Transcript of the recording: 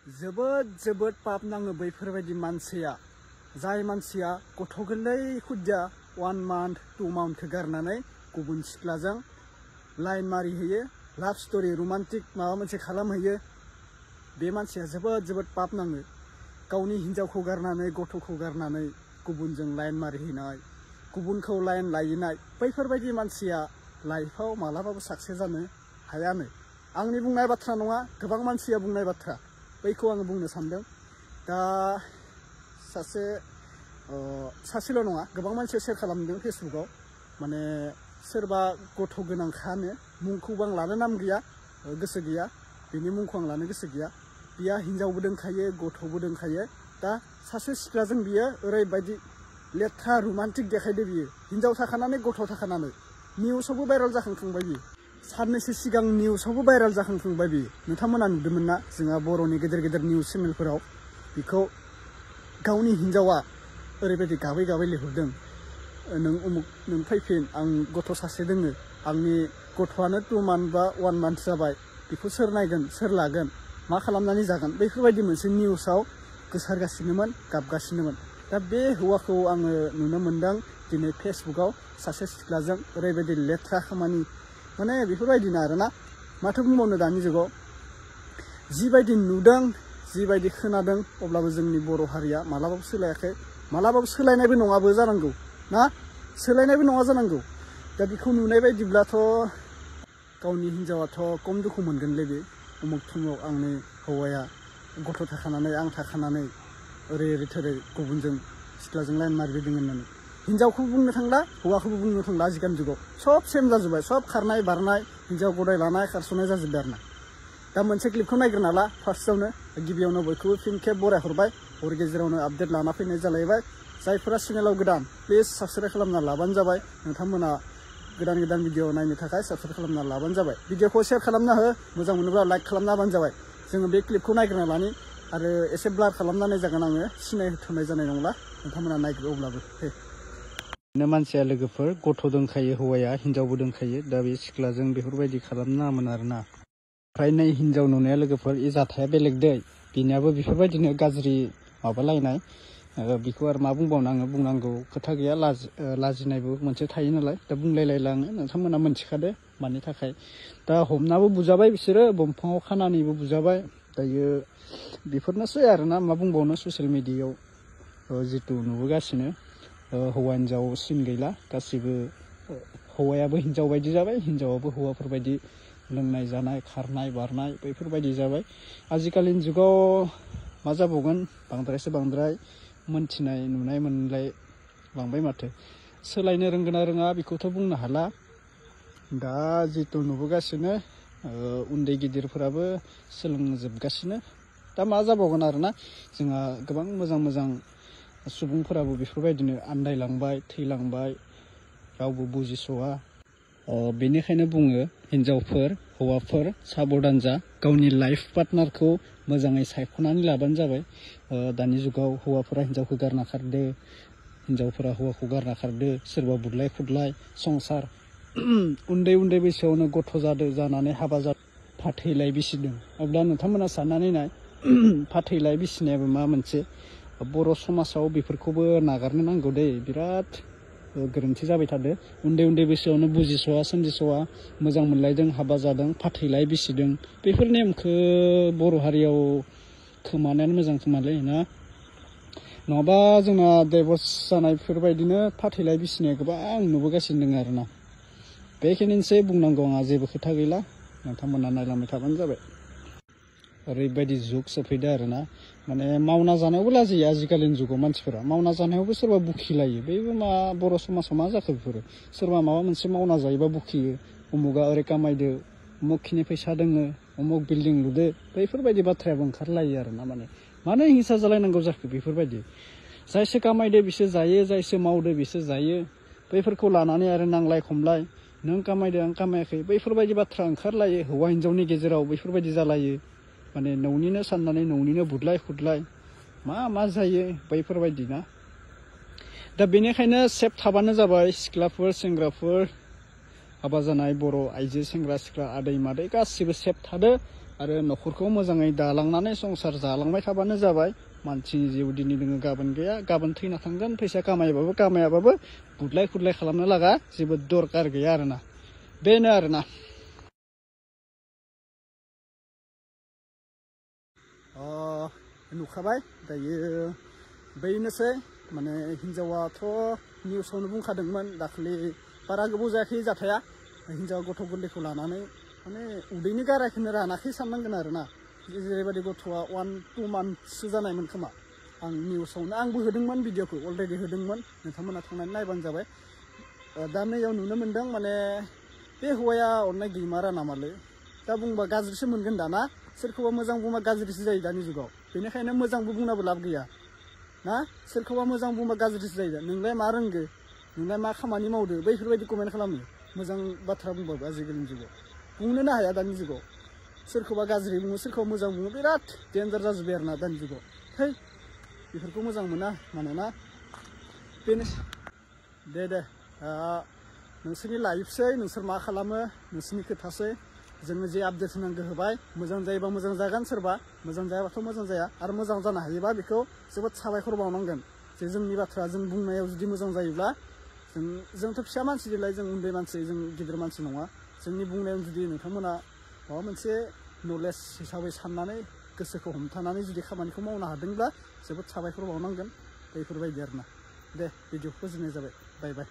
जोबोद पाप नाङो बैफोरबायदि मानसिया जाय मानसिया गथ' गोरलै खुदिया 1 month 2 monthखौ गारनानै गुबुन सिख्लाजों लाइन मारिहैयो लाभ स्ट'रि रमान्टिक माबा मोनसे खालामहैयो बे मानसिया जोबोद पाप नाङो गावनि हिन्जावखौ गारनानै गथ'खौ गारनानै गुबुनजों लाइन मारिहैनाय गुबुनखौ लाइन लायनाय बैफोरबायदि मानसिया लाइफआव मालाबाबो साक्सेस जानो हायानो आंनि बुंनाय बाथ्रा नङा गोबां मानसिया बुंनाय बाथ्रा बैखौ आङो बुंनो सानदों दा सासेल' नङा गोबां मानसिया शेयार खालामदों फेसबुकआव माने सोरबा गथ' गोनांखानो मुंखौबो आं लानो नाम गैया गोसो गैया बिनि मुंखौ आं लानो गोसो गैया बिया हिन्जावबो दोंखायो गथ'बो दोंखायो दा सासे सिख्लाजों बियो ओरैबायदि लेथ्रा रमान्टिक देखायदो बियो हिन्जाव थाखानानै गथ' थाखानानै निउसावबो भाइरेल जाखांखांबाय बियो साननैसो सिगां निउसावबो भाइरेल जाखांखांबाय बियो नोंथांमोना नुदोंमोन ना जोंहा बर'नि गेदेर निउस चेनेलफोराव बिखौ गावनि हिन्जावा ओरैबायदि गाबै लिरहरदों नों फैफिन आं गथ' सासे दोङो आंनि गथ'आनो 2 month बा 1 month जाबाय बेखौ सोर नायगोन सोर लागोन मा खालामनानै जागोन बैफोरबायदि मोनसे निउसाव गोसारगासिनोमोन गाबगासिनोमोन दा बे हौवाखौ आङो नुनो मोनदों दिनै फेसबुकआव सासे सिख्लाजों ओरैबायदि लेथ्रा खामानि माने बेफोरबायदिनो आरोना माथो बुंबावनो दानि जुगाव जिबायदि नुदों जिबायदि खोनादों अब्लाबो जोंनि बर' हारिया मालाबाबो सोलायाखै मालाबाबो सोलायनायबो नङाबो जानांगौ ना सोलायनायबो नङा जानांगौ दा बेखौ नुनाय बायदिब्लाथ' गावनि हिन्जावाथ' खम दुखु मोनगोनलै बे उमुक थुमुक आंनि हौवाया गथ' थाखानानै आं थाखानानै ओरै थोरै गुबुनजों सिख्लाजों लाइन मारिदों होननानै हिन्जावखौबो बुंनो थांला हौवाखौबो बुंनो थांला आजिखालि जुगाव सब सेम जाजोब्बाय सब खारनाय बारनाय हिन्जाव गदाय लानाय खारस'नाय जाजोब्बाय आरोना दा मोनसे क्लिपखौ नायग्रोना ला फार्स्टआवनो गिबियावनो बयखौबो फिन खेब बरायहरबाय हर गेजेरावनो आपडेट लाना फैनाय जालायबाय जायफोरा चेनेलाव गोदान प्लिज साबस्क्राइब खालामना लाबानो जाबाय नोंथांमोना गोदान भिडिअ नायनो थाखाय साबस्क्राइब खालामना लाबानो जाबाय भिडिअखौ शेयार खालामना हो मोजां मोनोब्ला लाइक खालामना होबानो जाबाय जोङो बे क्लिपखौ नायग्रोना लानि आरो एसे ब्लार खालामनानै जागोन आङो सिनायहोथ'नाय जानाय नंला नोंथांमोना नायग्रो अब्लाबो मानसिया लोगोफोर गथ' दोंखायो हौवाया हिन्जावबो दोंखायो दा बे सिख्लाजों बेफोरबायदि खालामनो नाङामोन आरोना ओमफ्राय नै हिन्जाव नुनाया लोगोफोर इ जाथाया बेलेग दै बिनियाबो बेफोरबायदिनो गाज्रि माबालायनाय बेखौ आरो मा बुंबावनो आङो बुंनांगौ खोथा गैया लाजिनायबो मोनसे थायो नालाय दा बुंलायलायला आङो नोंथांमोना मोनथिखादो मानि थाखाय दा हमनाबो बुजाबाय बिसोरो दंफाङाव खानानैबो बुजाबाय दायो बेफोरनोसै आरोना मा बुंबावनो ससियेल मिडियायाव जितु नुबोगासिनो हौवा हिन्जाव सिन गैला गासिबो हौवायाबो हिन्जाव बायदि जाबाय हिन्जावाबो हौवाफोरबायदि लोंनाय जानाय खारनाय बारनाय बैफोरबायदि जाबाय आजिखालिनि जुगाव मा जाबावगोन बांद्रायसो बांद्राय मोनथिनाय नुनाय मोनलाय लांबाय माथो सोलायनो रोंगोन ना रोङा बेखौथ' बुंनो हाला दा जितु नुबोगासिनो उन्दै गिदिरफोराबो सोलोंजोबगासिनो दा मा जाबावगोन आरोना जोंहा गोबां मोजां सुबुंफोराबो बेफोरबायदिनो आन्दायलांबाय थैलांबाय रावबो बुजिस'आ बेनिखायनो बुङो हिन्जावफोर हौवाफोर साबधान जा गावनि लाइफ पार्टनारखौ मोजाङै सायख'नानै लाबानो जाबाय दानि जुगाव हौवाफोरा हिन्जावखौ गारना खारदो हिन्जावफोरा हौवाखौ गारना खारदो सोरबा बुदलाय खुदलाय संसार उन्दै बैसोआवनो गथ' जानानै हाबा फाथैलाय बिसिदों अब्ला नोंथांमोना साननानै नाय फाथैलाय बिसिनायाबो मा मोनसे बर' समाजाव बेफोरखौबो नागारनो नांगौ दै बिराद गोरोन्थि जाबाय थादो उन्दै बैसोआवनो बुजिस'आ सोमजिस'आ मोजां मोनलायदों हाबा जादों फाथैलाय बिसिदों बेफोर नेमखौ बर' हारियाव खोमानायानो मोजां खोमालै ना नङाबा जोंना डाइभर्स जानायफोरबायदिनो फाथैलाय बिसिनाया गोबां नुबोगासिनो दङ आरोना बेखिनिसै बुंनांगौ आंहा जेबो खोथा गैला नोंथांमोना नायलांबाय थाबानो जाबाय ओरैबायदि जुग सफैदो आरोना माने मावना जानायावबो लाजियो आजिखालिनि जुगाव मानसिफोरा मावना जानायावबो सोरबा बुखिलायो बेबो मा बर' समाजाव मा जाखो बेफोरो सोरबा माबा मोनसे मावना जायोबा बुखियो उमुगा ओरै कामायदो उमुगखिनि फैसा दोङो उमुग बिल्डिं लुदो बैफोरबायदि बाथ्रायाबो ओंखारलायो आरोना मानो हिंसा जालायनांगौ जाखो बेफोरबायदि जायसो कामायदो बिसोर जायो जायसो मावदो बिसोर जायो बैफोरखौ लानानै आरो नांलाय खमलाय नों कामायदो आं कामायाखै बैफोरबायदि बाथ्रा ओंखारलायो हौवा हिन्जावनि गेजेराव बैफोरबायदि जालायो माने नौनिनो साननानै नौनिनो बुदलाय खुदलाय मा जायो बैफोरबायदि ना दा बेनिखायनो सेफ थाबानो जाबाय सिख्लाफोर सेंग्राफोर हाबा जानाय बर' आइजो सेंग्रा सिख्ला आदै मादै गासिबो सेफ थादो आरो न'खरखौ मोजाङै दालांनानै संसार जालांबाय थाबानो जाबाय मानसिनि जिउ दिनै दोङो गाबोन गैया गाबोन थैना थांगोन फैसा कामायबाबो कामायाबाबो बुदलाय खुदलाय खालामनो लागा जेबो दरकार गैया आरोना बेनो आरोना नुखाबाय दायो बेनोसै माने हिनजावाथ' निउसावनो बुंखादोंमोन दाखालि बारा गोबाव जायाखै जाथाया हिनजाव गथ' गोरलैखौ लानानै माने उदैनि गारायखौनो रानाखै साननांगोन आरोना जेरैबायदि गथ'आ 1-2 मान्थसो जानायमोन खोमा आं निउसावनो आंबो होदोंमोन भिडिअखौ अलरेडि होदोंमोन नोंथांमोना थांनानै नायबानो जाबाय दा नैयाव नुनो मोन्दों माने बे हौवाया अननाय गैमारा नामालै दा बुंबा गाज्रिसो मोनगोन दाना सोरखौबा मोजां बुंबा गाज्रिसो जायो दानि जुगाव बेनिखायनो मोजांबो बुंनाबो लाब गैया ना सोरखौबा मोजां बुंबा गाज्रिसो जायो नोंलाय मा रोंगो नोंलाय मा खामानि मावदो बैफोरबायदि कमेन्ट खालामो मोजां बाथ्रा बुंबाबो आजिखालिनि जुगाव बुंनोनो हाया दानि जुगाव सोरखौबा गाज्रि बुङो सोरखौबा मोजां बुङो बिराद डेन्जार जाजोब्बाय आरोना दानि जुगाव है बेफोरखौ मोजां मोना मानोना बेनो दे नोंसोरनि लाइफसै नोंसोर मा खालामो नोंसोरनि खोथासै जोङो जे आपडेट होनांगौ होबाय मोजां जायोबा मोजां जागोन सोरबा मोजां जायाबाथ' मोजां जाया आरो मोजां जानो हायोबा बेखौ जोबोद साबायखर बावनांगोन जे जोंनि बाथ्रा जों बुंनायाव जुदि मोजां जायोब्ला जोंथ' फिसा मानसि देलाय जों उन्दै मानसि जों गिदिर मानसि नङा जोंनि बुंनायाव जुदि नोंथांमोना माबा मोनसे नलेज हिसाबै साननानै गोसोखौ हमथानानै जुदि खामानिखौ मावनो हादोंब्ला जोबोद साबायखर बावनांगोन बेफोरबायदि आरोना दे भिडिअखौ फोजोबनाय जाबाय बाय बाय